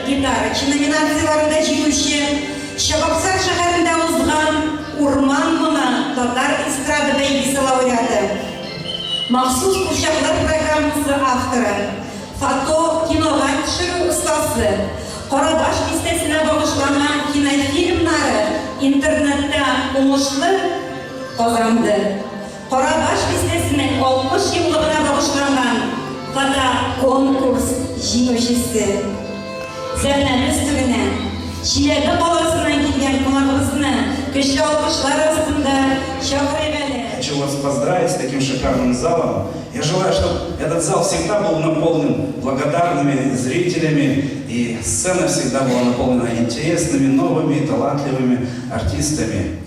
гитарачы номинацияләрендә җиңүче, Чабаксар шәһәрендә узган Урман моңы татар эстрада бәйгесе лауреаты, махсус курчаклар программасы авторы, фото, кинога төшерү остасы, Карабаш бистәсенә багышланган кинофильмнары интернетта уңышлы казанды. Карабаш бистәсенең 60 еллыгына багышланган фотоконкурс җиңүчесе. Сәхнәбез түренә Чиләбе каласыннан килгән кунагыбызны көчле алкышлар астында чакырыйк әле. Хочу вас поздравить с таким шикарным залом. Я желаю, чтобы этот зал всегда был наполнен благодарными зрителями и сцена всегда была наполнена интересными, новыми, талантливыми артистами.